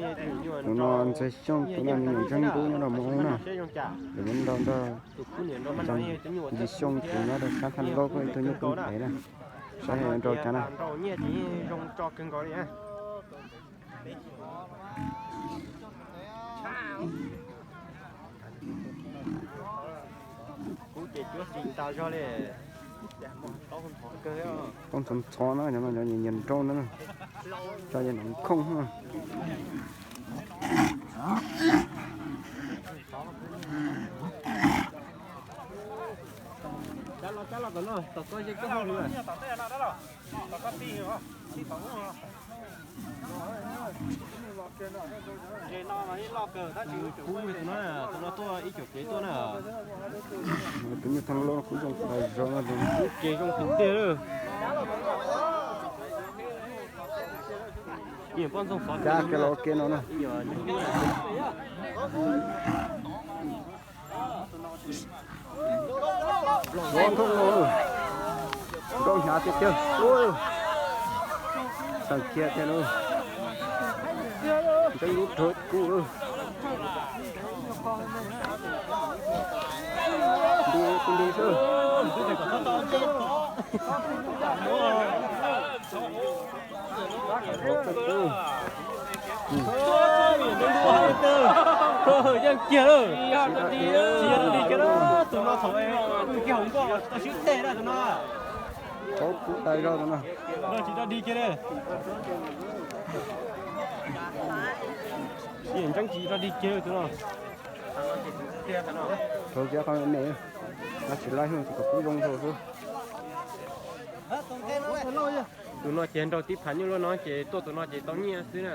Tus no Ntxawg Xyooj, tus no me nyuam Ntxawg Ntub nyob rau Moos Ub na. Lawv muab nrauj nrog Ntxawg Xyooj tus nyob rau sab Thaj Nkaub, ib tug nyuj kub ntev na. Saib yuav nrauj cas na. Tau ntxhov ntxhov na, cov no cov nyias nyias nrauj na, tso cov no khooj na. Tus no tuaj ib cuam kev tuaj na. Tus nyuj thaj loj kub zoo tas zog no, ces zoo tiag tiag lawm. Cab kiag los ua ke no na. Nrauj hnyav tiag tiag. Txheem kiag tiag lauj. Ntxeev lub rhuav kub. Nti nti xwb. Yeej kiag lawm. Tsis yog dog dig kiag, tus no thaum kiag hauv nkuaj tau swb teg na tus no. Thaub kub tas zog tus no. Tsis dog dig kiag li. Ntseeb tsis dog dig kiag tus no. Thaub kiag qhov me me, no tsis laib hwj tus kom kub zoo zog xwb. Tus no ces nrog tib phav nyuj luaj no ces tuaj tus no ces tau nyiaj xwb na.